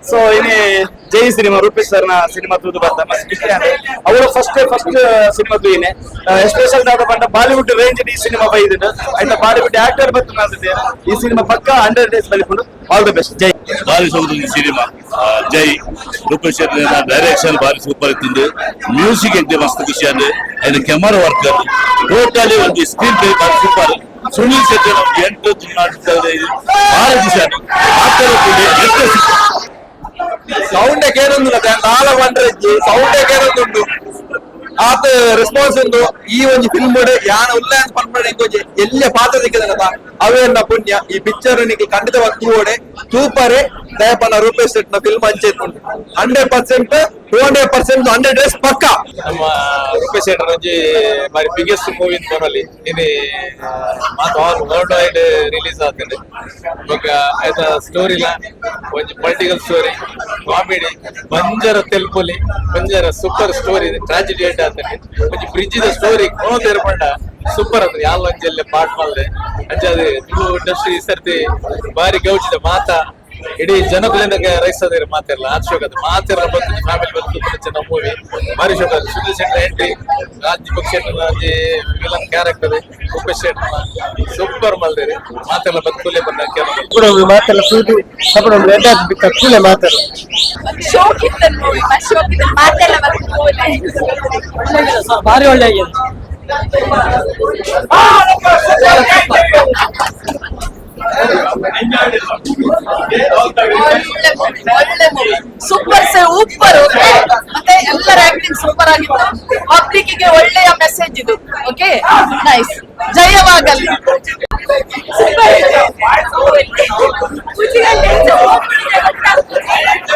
ಸೊ ಇನಿ ಜೈ cinema, Rupesh sir ನ ಸಿನಿಮಾ ತೂದು ಬರ್ತ ಮಸ್ತ್ ಖುಷಿ ಆಂಡ್. ಅವಳು ಫಸ್ಟ್ ಫಸ್ಟ್ ಸಿನಿಮಾ ತೂಯಿನೆ. ಎಸ್ಪೆಷಲ್ ದಾದ ಪಂಡ ಬಾಲಿವುಡ್ ರೇಂಜ್ ಈ ಸಿನಿಮಾ ಬೈದಿದ್ದು. ಅಂಡ್ ಬಾಲಿವುಡ್ ಆಕ್ಟರ್ ಬತ್ತು ಮಾಡ್ತಿದ್ದೇನೆ. ಈ ಸಿನಿಮಾ ಪಕ್ಕ 100 ಡೇಸ್ ಬಲಿಪುಂಡು. ಆಲ್ the best, ಜೈ. ಭಾರಿ ಸೊಗದು ಸಿನಿಮಾ ಜೈ. ರೂಪೇಶ್ ಶೆಟ್ಟಿ ಡೈರೆಕ್ಷನ್ ಭಾರಿ ಸೂಪರ್ ಇತ್ತು. ಮ್ಯೂಸಿಕ್ ಎಂತೆ ಮಸ್ತ್ ಖುಷಿ ಆಂಡ್. ಅಂಡ್ ಕ್ಯಾಮರಾ ವರ್ಕ್, ಟೋಟಲಿ ಒಂದು ಸ್ಕ್ರೀನ್ ಪ್ಲೇ ಭಾರಿ ಸೂಪರ್. ಸುನೀಲ್ ಶೆಟ್ಟಿ ಎಂಟು ಭಾರಿ ಖುಷಿ ಆಂಡ್. Sound ಕೇರೊಂದುಲ್ಲ, ನಾಲ ಬಂಡ್ರೆಜ್ಜಿ sound ಕೇರೊಂದುಂಡು. ಆತ ರೆಸ್ಪಾನ್ಸ್ ಉಂಡು. ಈ ಒಂಜಿ ಫಿಲ್ಮ್ ಯಾನ ಉಲ್ಲಾಸ್ ಪನ್ಪುನ ಇಂಕೊಂಜಿ ಎಲ್ಯ ಪಾತ್ರ ಸಿಕ್ಕದನತ, ಅವೇ ಪುಣ್ಯ. ಈ ಪಿಕ್ಚರ್ ನಿಕ್ಕೆ ಖಂಡಿತವಾಗಿ ತೂವಡೆ, ಸೂಪರೇ. ದಯಪನ ರೂಪೇಶ್ ಶೆಟ್ ನ ಫಿಲ್ಮ್ ಅಂಚೆ 100%, 200%, 100 ಡೇಸ್ ಪಕ್ಕ. ನಮ್ಮ ರೂಪೇಶ್ ಶೆಟ್ಟರ್ ಒಂಜಿ ಬಾರಿ ಬಿಗ್ಗೆಸ್ಟ್ ಮೂವಿ ಬರೋಲಿ. ಇನಿ ಮಾತ ಆಲ್ ವರ್ಲ್ಡ್ ವೈಡ್ ರಿಲೀಸ್ ಆತಂಡ್. ಬೊಕ್ಕ ಆಯ್ತ ಸ್ಟೋರಿಲ ಒಂಜಿ ಪೊಲಿಟಿಕಲ್ ಸ್ಟೋರಿ, ಕಾಮಿಡಿ, ಬಂಜರ ತೆಲ್ಪೊಲಿ, ಬಂಜರ ಸೂಪರ್ ಸ್ಟೋರಿ. ಟ್ರಾಜಿಡಿ ಆತಂಡ್. ಒಂಜಿ ಬ್ರಿಡ್ಜ್ ದ ಸ್ಟೋರಿ ಕೊನೊತೇರ್ ಪಂಡ ಸೂಪರ್. ಅಂದ್ರೆ ಯಾಲ್ ಒಂಜಿ ಪಾರ್ಟ್ ಮಲ್ದೆ. ಅಂಚಾದ್ ತುಳು ಇಂಡಸ್ಟ್ರಿ ಈ ಸರ್ತಿ ಬಾರಿ ಗೌಜಿದ. ಮಾತ ಇಡೀ ಜನಕುಲಿಂದ ರೈಸದೇರು ಮಾತೆಲ್ಲ ಆತ್ ಶೋಕ. ಅದು ಮಾತೆಲ್ಲ ಬಂದು ಫ್ಯಾಮಿಲಿ ಬಂದು ಚೆನ್ನ ಮೂವಿ, ಭಾರಿ ಶೋಕ. ಸುನೀಲ್ ಶೆಟ್ಟಿ ಎಂಟ್ರಿ, ರಾಜ್ ದೀಪಕ್ ಶೆಟ್ಟಿ ಒಂಜಿ villain character, Rupesh Shetty super ಮಲ್ದೇರಿ. ಮಾತೆಲ್ಲ ಬಂದು ಕೂಲೆ ಬಂದ. ಕೂಡ ಮಾತೆಲ್ಲ ತೂದು ಸಪಡ ರೆಡ್ ಬಿಕ್ಕ ಕೂಲೆ ಮಾತೆಲ್ಲ. ಶೋಕ್ ಇತ್ತು ಮೂವಿ, ಮಸ್ತ್ ಶೋಕ್ ಇತ್ತು. ಮಾತೆಲ್ಲ ಬಂದು ಕೂಲೆ. ಭಾರಿ ಒಳ್ಳೆ ಆಗಿದೆ. ಒಳ್ಳೆ ಮೂವಿ, ಒಳ್ಳೆ ಮೂವಿ, ಸೂಪರ್ ಸೂಪರ್. ಓಕೆ, ಮತ್ತೆ ಎಲ್ಲರ ಆಕ್ಟಿಂಗ್ ಸೂಪರ್ ಆಗಿತ್ತು. ಪಬ್ಲಿಕ್ ಗೆ ಒಳ್ಳೆಯ ಮೆಸೇಜ್ ಇದು. ಓಕೆ, ನೈಸ್, ಜಯವಾಗಲಿ.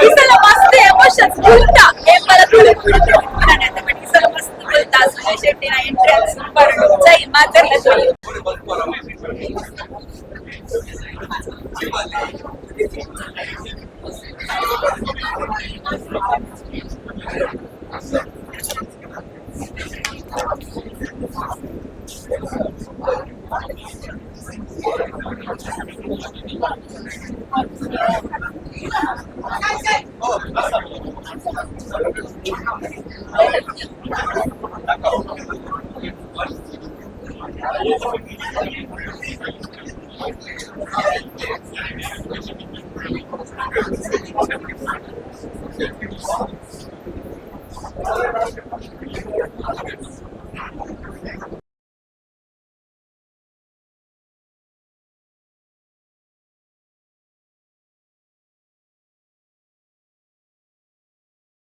ಈ ಸಲ ಮಸ್ತ್ ಎಮೋಷನ್ಸ್ ಉಲ್ಟಾ ಏಪಲ ತುಳು ತುಳು ಬಟ್ ಈ ಸಲ ಮಸ್ತ್ ಉಲ್ಟಾ. ಸುನೀಲ್ ಶೆಟ್ಟಿನ ಎಂಟ್ರಿ ಸೂಪರ್. ಜೈ, ಮಾತೆಲ್ಲ ತುಳು.